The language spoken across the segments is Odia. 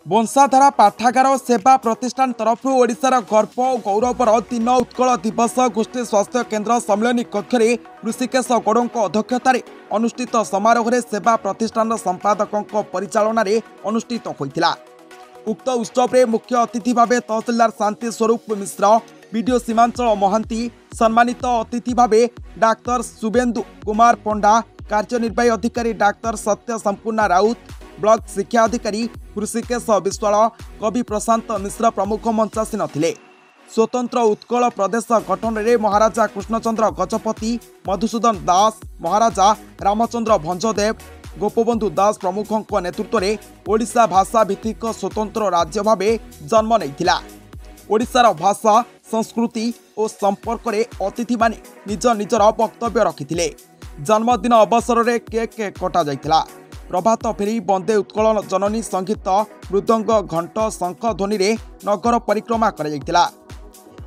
ବଂଶାଧାରା ପାଠାଗାର ସେବା ପ୍ରତିଷ୍ଠାନ ତରଫରୁ ଓଡ଼ିଶାର ଗର୍ବ ଓ ଗୌରବର ଦିନ ଉତ୍କଳ ଦିବସ ଗୋଷ୍ଠୀ ସ୍ୱାସ୍ଥ୍ୟ କେନ୍ଦ୍ର ସମ୍ମିଳନୀ କକ୍ଷରେ ଋଷିକେଶ ଗୌଡ଼ଙ୍କ ଅଧ୍ୟକ୍ଷତାରେ ଅନୁଷ୍ଠିତ ସମାରୋହରେ ସେବା ପ୍ରତିଷ୍ଠାନର ସମ୍ପାଦକଙ୍କ ପରିଚାଳନାରେ ଅନୁଷ୍ଠିତ ହୋଇଥିଲା। ଉକ୍ତ ଉତ୍ସବରେ ମୁଖ୍ୟ ଅତିଥି ଭାବେ ତହସିଲଦାର ଶାନ୍ତି ସ୍ୱରୂପ ମିଶ୍ର, ବିଡିଓ ସୀମାଞ୍ଚଳ ମହାନ୍ତି, ସମ୍ମାନିତ ଅତିଥି ଭାବେ ଡାକ୍ତର ଶୁଭେନ୍ଦୁ କୁମାର ପଣ୍ଡା, କାର୍ଯ୍ୟନିର୍ବାହୀ ଅଧିକାରୀ ଡାକ୍ତର ସତ୍ୟ ସମ୍ପୂର୍ଣ୍ଣା ରାଉତ, ବ୍ଲକ ଶିକ୍ଷା ଅଧିକାରୀ ହୃଷିକେଶ ବିଶ୍ୱାଳ, କବି ପ୍ରଶାନ୍ତ ମିଶ୍ର ପ୍ରମୁଖ ମଞ୍ଚାସୀନ ଥିଲେ। ସ୍ୱତନ୍ତ୍ର ଉତ୍କଳ ପ୍ରଦେଶ ଗଠନରେ ମହାରାଜା କୃଷ୍ଣଚନ୍ଦ୍ର ଗଜପତି, ମଧୁସୂଦନ ଦାସ, ମହାରାଜା ରାମଚନ୍ଦ୍ର ଭଞ୍ଜଦେବ, ଗୋପବନ୍ଧୁ ଦାସ ପ୍ରମୁଖଙ୍କ ନେତୃତ୍ୱରେ ଓଡ଼ିଶା ଭାଷା ଭିତ୍ତିକ ସ୍ୱତନ୍ତ୍ର ରାଜ୍ୟ ଭାବେ ଜନ୍ମ ନେଇଥିଲା। ଓଡ଼ିଶାର ଭାଷା, ସଂସ୍କୃତି ଓ ସମ୍ପର୍କରେ ଅତିଥିମାନେ ନିଜ ନିଜର ବକ୍ତବ୍ୟ ରଖିଥିଲେ। ଜନ୍ମଦିନ ଅବସରରେ କେକ୍ କଟାଯାଇଥିଲା। ପ୍ରଭାତ ଫେରି, ବନ୍ଦେ ଉତ୍କଳ ଜନନୀ ସଙ୍ଗୀତ, ମୃଦଙ୍ଗ, ଘଣ୍ଟ, ଶଙ୍ଖ ଧ୍ୱନିରେ ନଗର ପରିକ୍ରମା କରାଯାଇଥିଲା।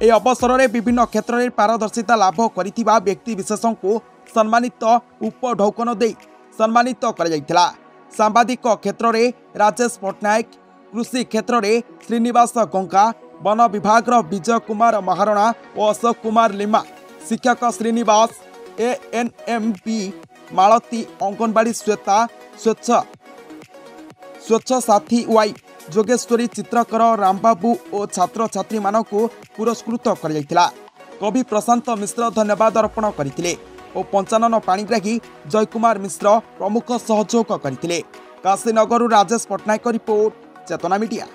ଏହି ଅବସରରେ ବିଭିନ୍ନ କ୍ଷେତ୍ରରେ ପାରଦର୍ଶିତା ଲାଭ କରିଥିବା ବ୍ୟକ୍ତିବିଶେଷଙ୍କୁ ସମ୍ମାନିତ ଉପଢୌକନ ଦେଇ ସମ୍ମାନିତ କରାଯାଇଥିଲା। ସାମ୍ବାଦିକ କ୍ଷେତ୍ରରେ ରାଜେଶ ପଟ୍ଟନାୟକ, କୃଷି କ୍ଷେତ୍ରରେ ଶ୍ରୀନିବାସ ଗଙ୍ଗା, ବନ ବିଭାଗର ବିଜୟ କୁମାର ମହାରଣା ଓ ଅଶୋକ କୁମାର ଲିମା, ଶିକ୍ଷକ ଶ୍ରୀନିବାସ, ଏଏନ୍ଏମ୍ ବି ମାଳତୀ, ଅଙ୍ଗନବାଡ଼ି ଶ୍ୱେତା, ସ୍ୱଚ୍ଛ ସାଥୀ ୱାଇ ଯୋଗେଶ୍ୱରୀ, ଚିତ୍ରକର ରାମବାବୁ ଓ ଛାତ୍ରଛାତ୍ରୀମାନଙ୍କୁ ପୁରସ୍କୃତ କରାଯାଇଥିଲା। କବି ପ୍ରଶାନ୍ତ ମିଶ୍ର ଧନ୍ୟବାଦ ଅର୍ପଣ କରିଥିଲେ ଓ ପଞ୍ଚାନନ ପାଣିଗ୍ରାହୀ, ଜୟକୁମାର ମିଶ୍ର ପ୍ରମୁଖ ସହଯୋଗ କରିଥିଲେ। କାଶୀନଗରରୁ ରାଜେଶ ପଟ୍ଟନାୟକ ରିପୋର୍ଟ, ଚେତନା ମିଡିଆ।